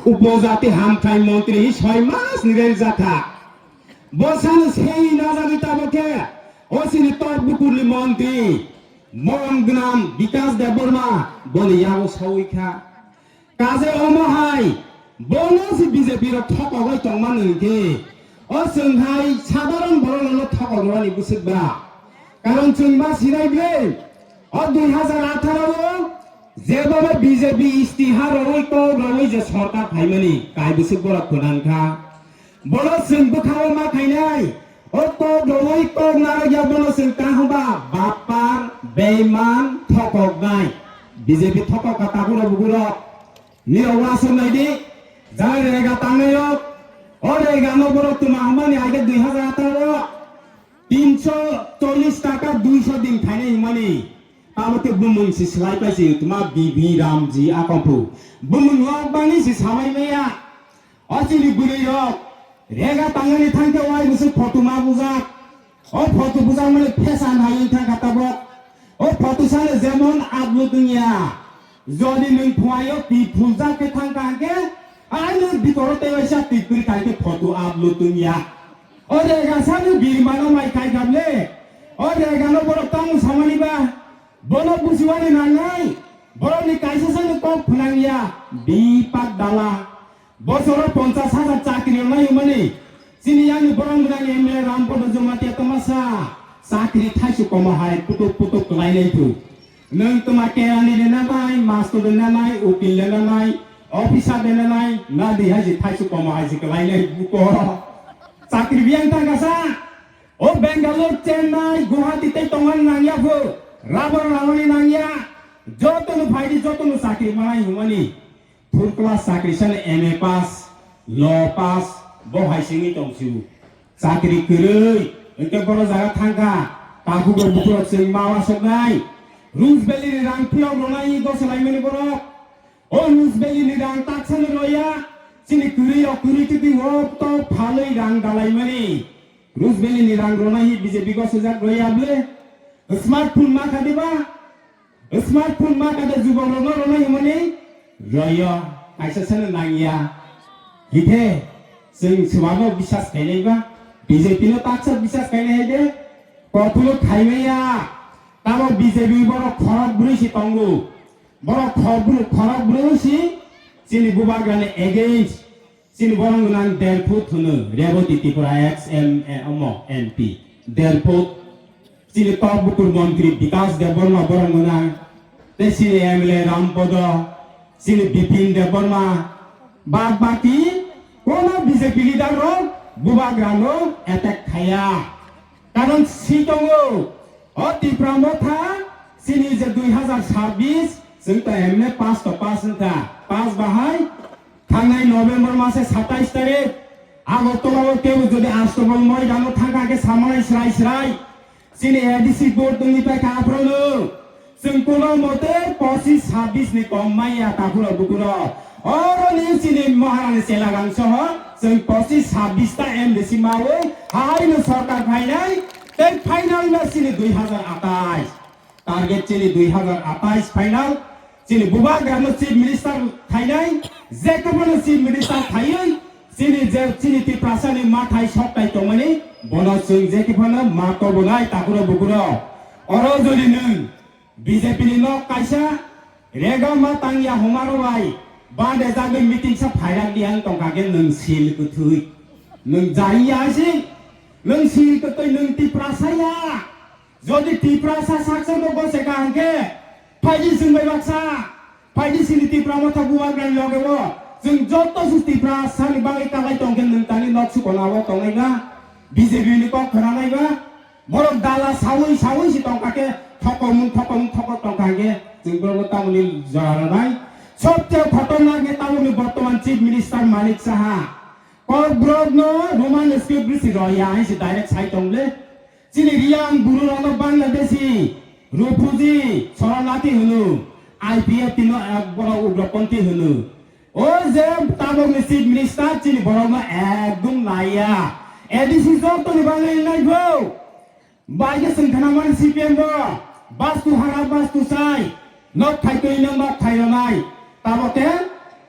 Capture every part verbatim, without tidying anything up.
Upojati hamthai montri soi mas ni rel jakha. Bosano sei najagwi tabokhe o chini tok bukurni montri morom gwnang Bikas Debbarma boni yago sawi kha. Kaje omo hai bono si B J P rok thokogoi tongmani hwnkhe o chwng hai sadharon borok no thokogmani bwswk ba. Karon chwng ma sinai ble o dui hazar atharo o jebaba B J P istihar rogoi kok rogoi je sorkar phaimani kai bwswk borok khwnang kha. Bono chwng bwkhao ma khainai. O kok rogoi kok narwkya bono chwng kaham ba bapar, beiman, thokoknai. B J P thokok ka takhurok bukurok. Nirok wasuk naidi. Jai rega tangnai rok. O rega no borok tuma hamani aige dui hazar atharo. Tinso chollis taka duiso din khainai himani. Abo te bumung si slai paisi tuma B B Ramji akompu. Bumung lok bangni si samai maya. O chini bwrwi rok rega tangani thangkhe wai bwswk photo ma bujak. O photo bujak mani phesan hai wngkha kha tabok. O photo sano jemon upload wngya. Jodi nwng phuaio twi phuljak khe thangkha hwnkhe, aino bitoro tei waisa twi kwrwi kai khe photo upload wngya. O rega sano birmano mai kai kha ble. O rega no borok tamo samani ba. Bono bujiwani nangnai, borokni kaisa sani kok phwnangya, bipak dala. Bosoro ponchas hajar chakri rwnai hwnmani, chini yani borok gwnang M L A Rampada Jamatia tongmasa, chakri thaisu komo hai putuk putuk kwlainai thu. Nwng tuma kerani rwnanai, mastor rwnanai, ukil rwnanai, officer rwnanai, nadi hai si thaisu komo hai si kwlainai buko. Chakri biyang thangkasa. O Bangalore, Chennai, Guwahati tei tongmani nangya pho, rubber rangmani nangya, jotono phaidi, jotono chakri manai hwnmani. Third class chakri sano M A pass, law pass, bo hai singwi tong sio. Chakri kwrwi, hwnkhe bono jaga thangkha, takhuk rok bukhuk rok chwng ma wasoknai. Rus Valley ni rang phiyok rwnai gosolaimani borok. O Rus Valley ni rang taksano roya, chini kwrwi rok kwrwi twi twi o to phalwi rang dalaimani. Rus Valley ni rang rwnai hi B J P gosojak roya ble. Smartphone ma kha diba? Smartphone ma kha de jubok rokno rwnai hwnmani? Royo, kaisa sano nangya. Hithe, chwng swbabo bisas khainai ba? B J P no taksa bisas khainai hai de? Kotholo khaimaya. Tamo B J P borok khorok brwi si tongo. Borok khorok brwi, khorok brwi si chini bubagrani against. Chini borok gwnang der foot hwno, Reboti Tripura ex M A omo M P. Der foot. Chini tok bukur montri Bikas Debbarma borok gwnang. Tei chini M L A Rampodo, chini Bipin Debbarma. Bad baki kono B J P leader rok bubagrano attack khaya. Karon si tongo, o Tipra Motha chini je dui hazar sabbish, chwng to emne pass to pass wngkha. Pass bahai thangnai November mase satais tarik Agartala o tebo jodi Astabal moidano thangkha khe samanai srai srai. Chini A D C vote wngwi paikha aphrono. Chwng kono mote pochis sabbish ni kom maya takhurok bukurok. Oro ni chini Maharani Selagang soho chwng pochis sabbish ta M D C mawi haino sorkar phainai tei final no chini dui hazar atais. Target chini dui hazar atais final. Chini bubagrano chief minister khainai, jekebono chief minister khaiwi chini je chini Tiprasani mathai soktai tongmani bono chwng jekebono ma tobonai takhurok bukurok. Oro jodi nwng B J P ni nok kaisa rega ma tangya humaro bai bade jagwi meeting sa phairak di ang tongkha khe nwng sil kwthwi. Nwng jaiya si, nwng sil kwtwi nwng Tiprasa ya. Jodi Tiprasa saksa no gose ka hangke phaidi chwng bai baksa. Phaidi sini Tipra Motha bubagrani loge o chwng joto se Tiprasani bagwi kalai tongkhe nwng tani nok sukona o tongnai na B J P ni kok khwnanai ba. Borok dala sawi sawi si tongkha khe thokomung thokomung thokok tongkha khe chwng borokno tamoni jora rwnai. Sobse khotornak khe tamoni bortoman Chief Minister Manik Saha. Kokborokno Roman script rwsi rw ya hai se direct sai tong le. Chini Riyang buru rokno Bangladeshi, Rupuji, Soronati hwno, I P F T no ek borok ugroponthi hwno. O je tabokni chief minister chini borokno ekdum naiya. A D C jotoni bagwi nai pho. Bai khe chwng khna mani C P M bo, bastu hara bastu chai, nok thai twi no nok thai rwnai. Tamo khe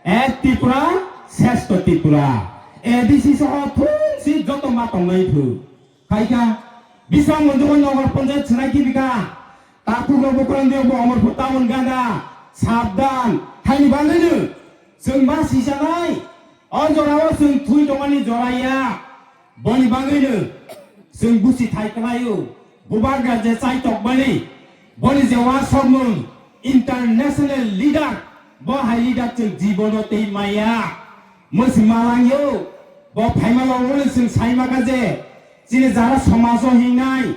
ek Tripura, Seshto Tripura, A D C soho thungsi joto ma tongnai thu. Khaikha, bisang monjukon nogor panchayat swnai kibika, takhuk rok bukurang diyo bo Omorpur town gana, sabdan, haini bagwino, chwng ma sisanai, o jorao chwng thui tongmani jora ya, boni bagwino, chwng busi thai kwlaio, bubagra je chai tokmani, boni je wasokmung, international leader, bo hai leader chwng jibono tei maya. Mwswi malangyo, bo phaima logoni chwng saimaka je, chini jara somajo hingnai,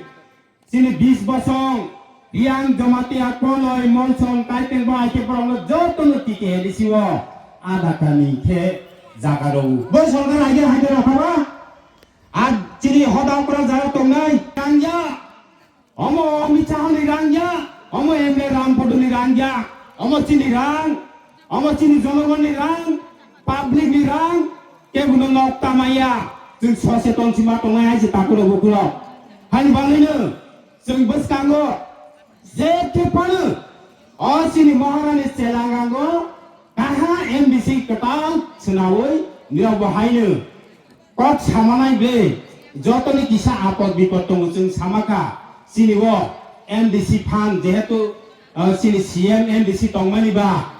chini bis bosong, Riyang, Jamatia, Konoi, Molsong, Kaiteng bo aike borokno jotono T K A D C o ada kami khe jaga rw. Bo sorkar aige haide rw khaba? A chini hoda okra jara tongnai, kangya. Omo Amit Shah ni rang ya, omo M L A Ram Padoni rang ya, omo chini rang, omo chini jonogonni rang, public ni rang, kebono nok tamaya, chwng soseton sima tongnai hai se takhuk rok bukhuk rok. Hani bagwino chwng bwskango je khe phano o chini Maharani Chelagango kaha M D C kwtal swnawi nirok bo haino. Kok samanai ble, jotoni kisa apod bipod tongo chwng samakha, chini o M D C phan jehetu, ah, chini C M M D C tongmani ba,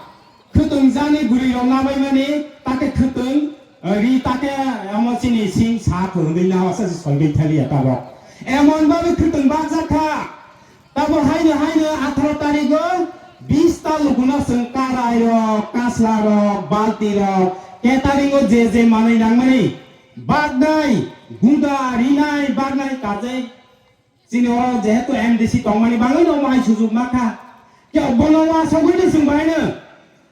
khwtwng jani bwrwi rok nabaimani, take khwtwng, ah, ri take, omo chini sing sa khwrwngwi na wasa se soigwi thaliya tabok. Emon babe khwtwng bakjak kha, Tamo haino haino atharo tarigo bis ta lukuno chwng karai rok, kasla rok, balti rok, catering o je je manwi nangmani baknai, guda rinai baknai kajai. Chini oro jehetu M D C tongmani bagwi no omo hai sujuk makha. Khe bono wasogwi no chwng bahaino.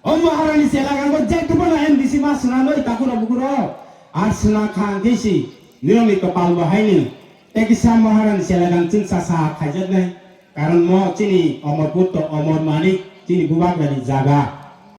O Maharani Chelagango je khe bono M D C ma swnamwi takhuk rok bukhuk rok. Ar swnam kha hwnkhe si nirokni kwpal bo haino. Tei kisa Maharani Chelagang chwngsa sa khaijaknai. Karon mo chini Omor Putro, Omor Manik, chini bubagrani jaga.